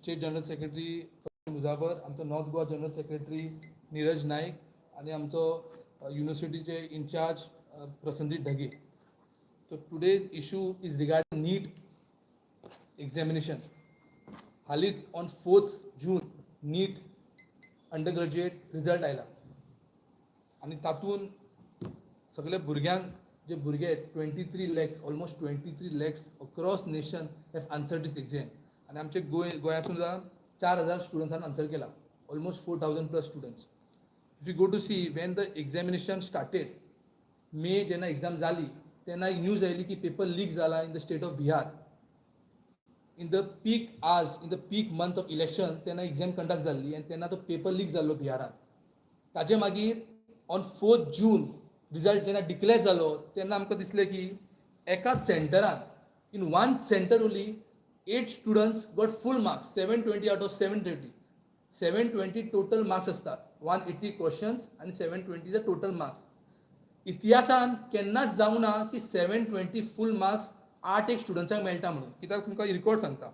State general secretary Mujawar, आमचो north Goa general secretary Neeraj Naik आनी आमचो युनिवर्सिटीचे in-charge Prasenjit Dhage. So today's issue is regarding NEET examination. हालींच on 4 June NEET under graduate result आयला आनी तातूंत सगळे भुरग्यांक, जे भुरगे 23 lakhs, almost 23 lakhs across nation have answer this exam. आनी आमचे गोंय गोंयांतसून सुद्दां 4000 स्टुडंट्सान आन्सर केला, almost 4000 plus students. If you go to see, when the examination started, May जेन्ना एग्जाम जाली तेन्ना एक न्यूज आयली की पेपर लीक जाला in the state of Bihar. In the peak hours, in the peak month of election, तेन्ना exam conduct जाल्ली आनी तेन्ना तो पेपर लीक जाल्लो बिहारान. ताजे मागीर ऑन 4 जून रिजल्ट जेन्ना डिक्लेअर जालो तेन्ना आमकां दिसलें की एका सेंटरान, in one center only eight students got full marks, 720 out of 720. 720 total marks आसतात, 180 क्वेश्चन्स आनी 720 is total marks. इतिहासान केन्नाच जावंक ना की 720 फूल मार्क्स आठ एक स्टुडंट्सांक मेळटा म्हणून. कित्याक, तुमकां रिकॉर्ड सांगता,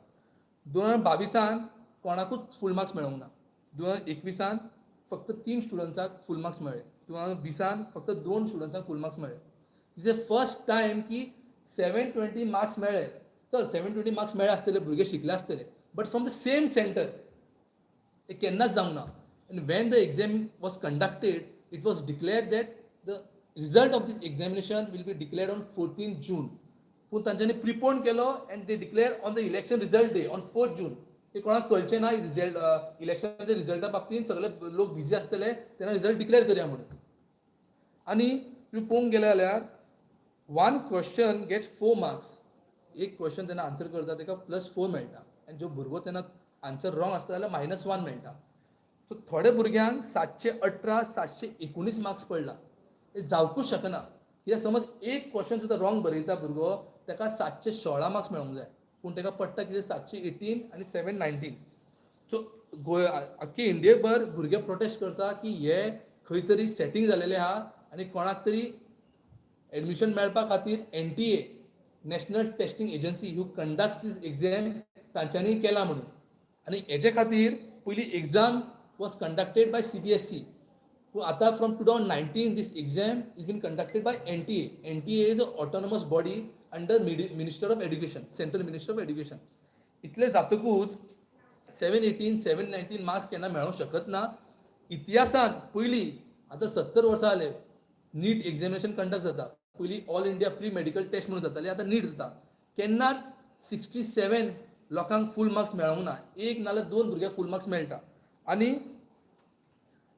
2022าน कोणाकूच फूल मार्क्स मेळोंक ना. 2021าน फक्त तीन स्टुडंट्साक फूल मार्क्स मेळ्ळे. 2020าน फक्त दोन स्टुडंट्सांक फूल मार्क्स मेळ्ळे. This is first time की 720 मार्क्स मेळ्ळे. चल, 720 मार्क्स मेळ्ळे आसतले, भुरगे शिकले आसतले, but from the same center ते केन्नाच जावंक ना. And when the exam was conducted, it was declared that the result of this examination will be declared on 14 June. पूण तांच्यांनी प्रिपोन केलो and they declare on the election result day, on 4 June. ते कोणाक कळचें ना, रिजल्ट इलेक्शनाच्या रिजल्टा बाबतींत सगळे लोक busy आसतले, तेन्ना रिजल्ट डिक्लेअर करया म्हणून. आनी तुमी पळोवंक गेले जाल्यार one question get 4 marks. एक क्वेश्चन जेन्ना आन्सर करता ताका प्लस 4 मेळटा आनी जो भुरगो तेन्ना आन्सर रॉंग आसता जाल्यार मायनस 1 मेळटा. सो थोडे भुरग्यांक 718, 719 मार्क्स पडला. हे जावकूच शकना, कित्याक समज एक क्वेश्चन सुद्दां रॉंग बरयता भुरगो, ताका 716 मार्क्स मेळोंक जाय, पूण ताका पडटा कितें, 718 आनी 719. सो गोंय, आख्खे इंडियेभर भुरगे प्रोटेस्ट करता की हे खंय तरी सेटींग जालेलें आहा आनी कोणाक तरी एडमिशन मेळपा खातीर NTA, National Testing Agency who conducts this exam, तांच्यांनी केला म्हणून. आनी हेजे खातीर पयलीं exam was conducted by CBSE, पूण आतां from 2019 this exam is been conducted by NTA. NTA is a autonomous body under Minister of Education, Central Minister of Education. इतलें जातकूच 718, 719 मार्क्स केन्ना मेळोंक शकत ना. इतिहासान पयलीं, आतां 70 वर्सां जाले नीट एग्जामिनेशन कंडक्ट जाता. पयलीं All India Pre Medical Test म्हणून जाताली, आतां नीट जाता. केन्नाच 67 लोकांक फूल मार्क्स मेळोंक ना. एक नाल्यार दोन भुरग्यांक फूल मार्क्स मेळटा. आनी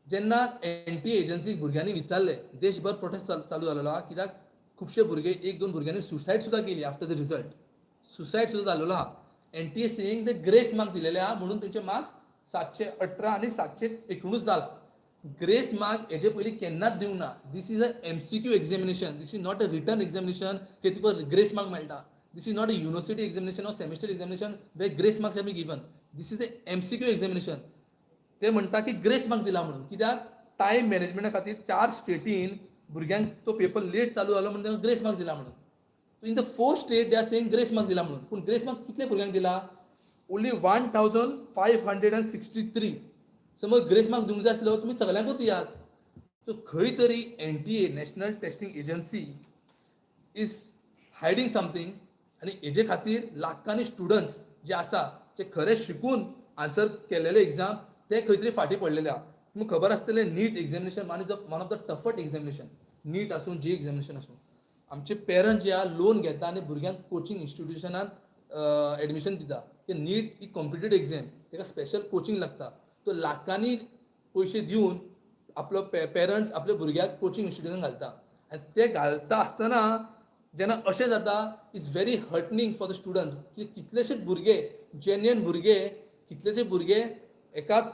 जेन्ना एनटीए एजन्सीक भुरग्यांनी विचारलें, देशभर प्रोटेस्ट चालू जालेलो आहा, कित्याक खुबशे भुरगे, एक दोन भुरग्यांनी सुसायड सुद्दां केली. आफ्टर the result suicide सुद्दां जालेलो आहा. एनटीए सेईंग ते ग्रेस मार्क दिलेले आहा म्हणून तेंचे मार्क्स 718 आनी 719 जाला. ग्रेस मार्क हेजे पयलीं केन्नाच दिवंक ना. This is a MCQ examination. This is not a written examination की तुका ग्रेस मार्क मेळटा. This is not a university examination or semester examination where grace marks have be given. This is a MCQ examination. ते म्हणटा की grace mark दिला म्हणून, कित्याक time मॅनेजमेंटा खातीर चार स्टेटीन भुरग्यांक तो पेपर लेट चालू जालो म्हणून तांकां ग्रेस मार्क दिला म्हणून. In the four state they are saying grace mark दिला म्हणून, पूण ग्रेस मार्क कितले भुरग्यांक दिला? Only 1563. समज ग्रेस मार्क दिवंक जाय आसलो, तुमी सगल्यांकूच दियात. सो खंय तरी NTA, National Testing Agency, is hiding something. आनी हेजे खातीर लाखांनी स्टुडंट्स जे आसा, जे खरे शिकून आन्सर केलेले एग्जाम, ते खंय तरी फाटीं पडलेले आहा. तुमकां खबर आसतलें, NEET examination one is one of the toughest examination. NEET आसूं, जेईई एग्जामिनेशन आसूं, आमचे पेरंट्स जे आहा लोन घेता आनी भुरग्यांक कोचिंग इन्स्टिट्युशनान एडमिशन दिता की नीट ही कॉम्पिटेटिव एग्जाम, ताका स्पेशल कोचिंग लागता. तो लाखांनी पयशे दिवन आपलो पेरंट्स आपल्या भुरग्याक कोचिंग इन्स्टिट्युशन घालता आनी ते घालता आसतना जेन्ना अशें जाता, it's very hurting for the students की कितलेशेच भुरगे, जेन्युइन भुरगे, कितलेशे भुरगे एकाच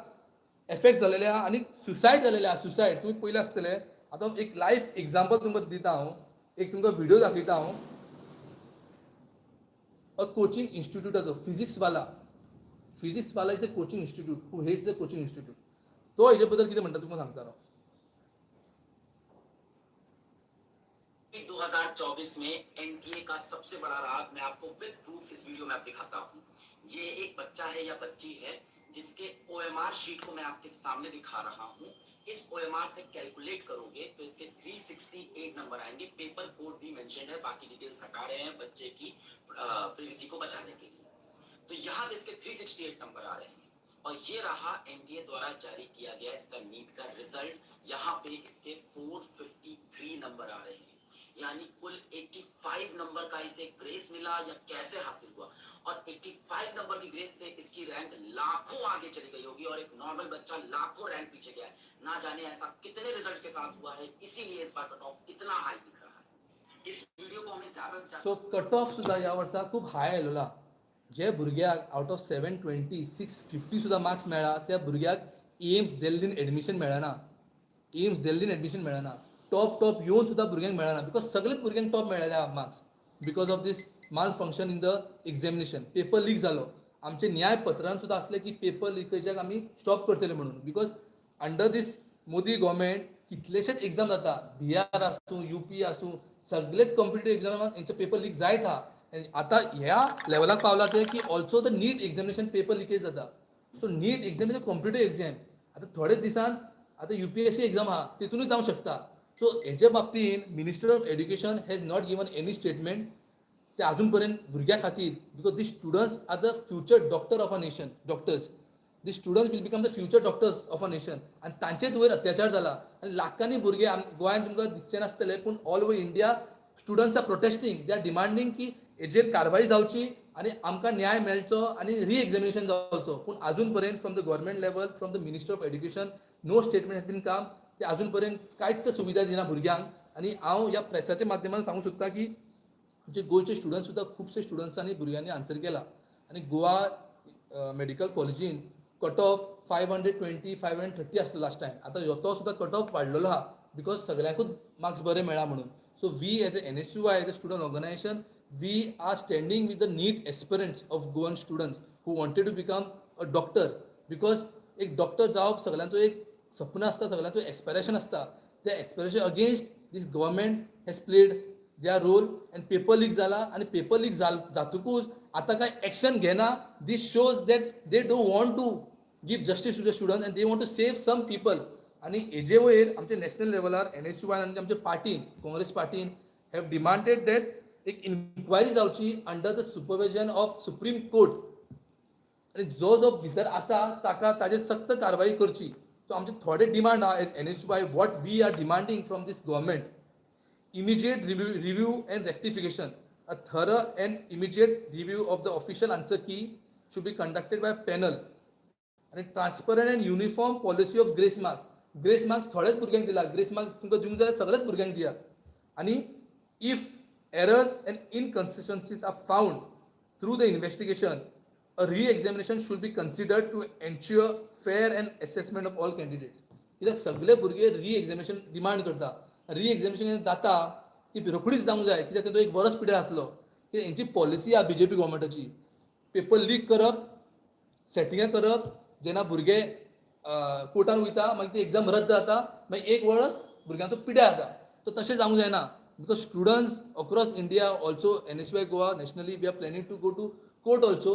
एफेक्ट जालेले आहा आनी सुसायड जालेले आहा. सुसायड तुमी पयलें आसतलें. आतां एक लायव एग्जाम्पल तुमकां दिता हांव, एक तुमकां व्हिडिओ दाखयता हांव अ कोचिंग इन्स्टिट्यूटाचो, Physics Wallah. Physics Wallah is a coaching institute, who heads the coaching institute, तो हेजे बद्दल कितें म्हणटा तुमकां सांगता हांव. 2024 में एनटीए का सबसे बड़ा राज मैं आपको विद प्रूफ इस वीडियो में आप दिखाता हूं. ये एक बच्चा है या बच्ची है जिसके ओएमआर शीट को मैं आपके सामने दिखा रहा हूं। इस ओएमआर से कैलकुलेट करोगे तो इसके 368 नंबर आएंगे। पेपर कोड भी मेंशन है, बाकी डिटेल्स हटा रहे हैं बच्चे की प्रिवेसी को बचाने के लिए। तो यहां से इसके 368 नंबर आ रहे हैं और ये रहा एनटीए द्वारा जारी किया गया इसका नीट का रिजल्ट। यहाँ पे इसके 453 नंबर आ रहे हैं, यानी कुल 85 नंबर का इसे ग्रेस मिला या कैसे हासिल हुआ। और 85 नंबर की ग्रेस से इसकी रैंक लाखों आगे चली गई होगी और एक नॉर्मल बच्चा लाखों रैंक पीछे गया है। ना जाने ऐसा कितने रिजल्ट के साथ हुआ है, इसीलिए इस बार कट ऑफ इतना हाई दिख रहा है। इस वीडियो को हमें ज्यादा से ज्यादा सो कट ऑफ सुद्दां ह्या वर्सा खूब हाय आयलेलो आहा। जे भुरग्याक out of 720 650 सुद्दां मार्क्स मेळ्ळा त्या भुरग्याक एम्स दिल्लीन एडमिशन मेळना, एम्स दिल्लीन एडमिशन मेळना, टॉप टॉप येवन सुद्दां भुरग्यांक मेळना, because सगळेच भुरग्यांक टॉप मेळ्ळेले आहा marks because of this malfunction in the examination. Paper leak जालो। आमचे न्यायपत्रान सुद्दां आसलें की पेपर लिकेजाक आमी स्टॉप करतले म्हणून, because under this Modi government कितलेशेच एग्जाम जाता, बिहार आसूं, युपी आसूं, सगळेच कॉम्पिटेटिव्ह एग्जामान हेंचे पेपर लीक जायत आहा। आनी आतां ह्या लेवलाक पावला ते की also the NEET examination paper leakage जाता। So NEET exam is competitive exam. आतां थोडेच दिसान आतां यूपीएससी एग्जाम आहा, तितूनय जावंक शकता। सो हेजे बाबतीन Minister of Education has not given any statement ते अजून पर्यंत भुरग्यां खातीर, because the students are the future doctor of a nation, doctors, the students will become the future doctors of a nation. आनी तांचेच वयर अत्याचार जाला आनी लाखांनी भुरगे गोंयांत तुमकां दिसचे नासतले, पूण all over India students are protesting, they are demanding की हेजेर कारवाई जावची आनी आमकां न्याय मेळचो आनी री एग्जामिनेशन जावचो। पूण अजून पर्यंत from the government level, from the Minister of Education, no statement has been come. ते अजून पर्यंत कांयच सुविधा दिना भुरग्यांक। आनी हांव ह्या प्रेसाच्या माध्यमान सांगूंक सोदता की आमचे गोंयचे स्टुडंट सुद्दां, खुबशे स्टुडंट्सांनी भुरग्यांनी आन्सर केला आनी गोवा मेडिकल कॉलेजीन cut off 520, 530 आसलो लास्ट टायम, आतां तो सुद्दां कट ऑफ वाडलेलो आहा, because सगळ्यांकूच मार्क्स बरे मेळ्ळा म्हणून। So we as a NSUI, as a student organization, we are standing with the NEET aspirants of Goan students who wanted to become a doctor, because एक डॉक्टर जावप सगळ्यांचो एक सपन आसता, सगळ्यांचो एस्पिरेशन आसता। त्या aspiration against this government has played their role and paper leak जाला आनी पेपर लीक जातकूच आतां कांय एक्शन घेना। This shows that they don't want to give justice to the student and they want to save some people. आनी हेजे वयर आमचे नॅशनल लेवलार एनएसयूआय आनी आमचे पार्टीन, काँग्रेस पार्टीन have demanded that एक इन्क्वायरी जावची under the supervision of Supreme Court आनी जो जो भितर आसा ताका ताजेर सक्त कारवाई करची। सो आमचे थोडे डिमांड आहा as NSUI, what we are demanding from this government: immediate review and rectification. A thorough and immediate review of the official answer key should be conducted by a panel. आणि transparent and uniform policy of grace marks. Grace marks थोड्याच भुरग्यांक दिला, grace marks तुमकां दिवंक जाल्यार सगळ्याच भुरग्यांक दियात। आनी if errors and inconsistencies are found through the investigation, a re-examination should be considered to ensure fair and assessment of all candidates. कित्याक सगळे भुरगे री एग्जामिनेशन डिमांड करता। री एग्जामिनेशन जाता ती रोखडीच जावंक जाय, कित्याक तो एक बरोच पिरियड जातलो। कित्याक हेंची पॉलिसी आहा बीजेपी गव्हर्मेंटाची, पेपर लीक करप, सेटिंगां करप। जेन्ना भुरगे कोर्टान वयता, मागीर ती एग्जाम रद्द जाता, मागीर एक वर्स भुरग्यांचो पिड्यार जाता। सो तशें जावंक जायना, because students across India, also NSUI Goa, nationally we are planning to go to court also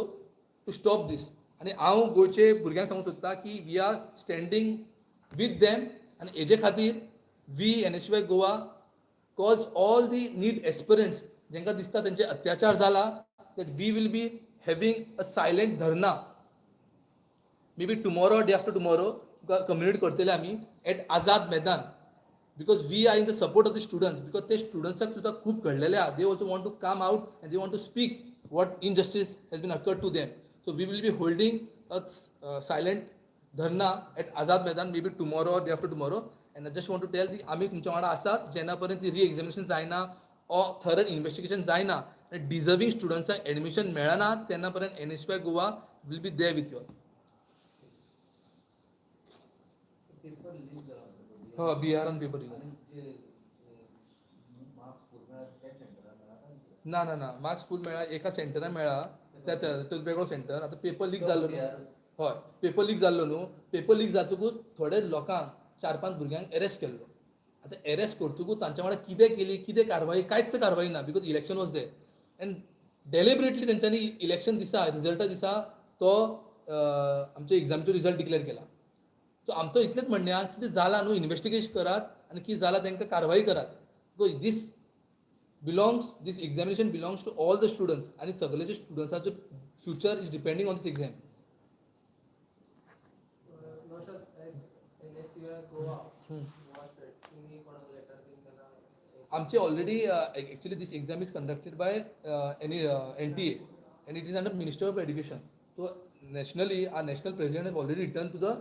to stop this. आनी हांव गोंयचे भुरग्यांक सांगूंक सोदता की we are standing with them. आनी हेजे खातीर we NSUI Goa calls all the NEET aspirants, जेंकां दिसता तेंचे अत्याचार जाला, that we will be having a silent dharna maybe tomorrow, day after tomorrow. Communicate करतले आमी at Azad Maidan, because we are in the support of the students, because ते स्टुडंट्साक सुद्दां खूब घडलेले आहा। They also want to come out and they want to speak what injustice has been occurred to them. So we will be holding a silent dharna at Azad Maidan maybe tomorrow or day after tomorrow. And I just want to tell दी आमी तुमच्या वांगडा आसात जेन्ना पर्यंत ती re examination जायना or थरर investigation जायना आनी डिजर्वींग स्टुडंट्सांक एडमिशन मेळना, तेन्ना पर्यंत NSUI Goa will be there with you. Paper leak जाला म्हणटा. हय, बिहारान पेपर लीक. आनी जे मार्क्स फूल मेळ्ळा त्या सेंटरान मेळ्ळा काय? ना ना ना, मार्क्स फूल मेळ्ळा एका सेंटरान मेळ्ळा, त्या तो वेगळो सेंटर। आतां पेपर लीक जाल्लो न्हू, हय, पेपर लीक जाल्लो न्हू, पेपर लीक जातकूच थोडे लोकांक, चार पांच भुरग्यांक एरेस्ट केल्लो। आतां एरेस्ट करतकूच तांच्या वांगडा कितें केली, कितें कारवाई, कांयच कारवाई ना, because election was there and deliberately तेंच्यांनी इलेक्शन दिसा, रिजल्टा दिसा तो आमच्या एग्जामचो रिजल्ट डिक्लेअर केला. सो आमचो इतलेंच म्हणणें आहा, कितें जालां न्हू, इन्वेस्टिगेशन करात आनी कितें जालां तांकां कारवाय करात, because this examination belongs to all the students आनी सगळे जे स्टुडंट्साचो future is depending on this exam. Naushad, NSUI Goa watched it. तुम्ही कोणाक लेटर बीन केला? आमचे already, actually this exam is conducted by any NTA and it is under Ministry of Education. So nationally, our national president have already written to the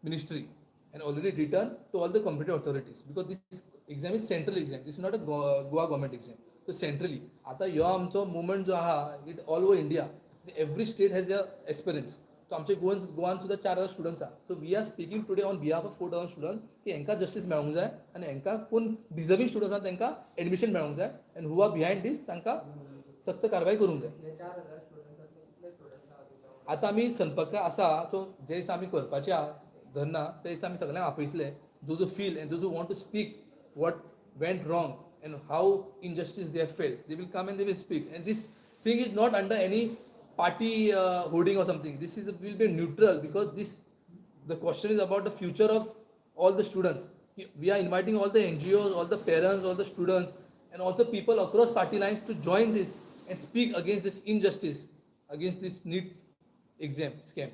ministry and already written to all the competent authorities, because this exam is central exam. This is not a Goa government exam. So centrally आता ह्यो आमचो movement जो आहा, it all over India, every state has a experience. So आमचे Goan गोवान सुद्दां 4000 students आहा. So we are speaking today on behalf of 4000 student की हांकां जस्टीस मेळोंक जाय आनी हांकां कोण डिजर्वींग स्टुडंट्स आहा तांकां एडमिशन मेळोंक जाय and who are behind this तांकां सक्त कारवाय करूंक जाय. हे 4000 स्टुडंट्सांतले कितले स्टुडंट्स आहा तुमच्या? आतां आमी संपर्क आसा. सो जे दिसा आमी करपाचे आहा धरना, ते दिसा आमी सगळ्यांक आपयतले, those who feel and those who want to speak what went wrong and how injustice they have felt, they will come and they will speak. And this thing is not under any party holding or something. This is will be neutral, because this the question is about the future of all the students. We are inviting all the NGOs, all the parents, all the students, and also people across party lines to join this and speak against this injustice, against this NEET exam scam.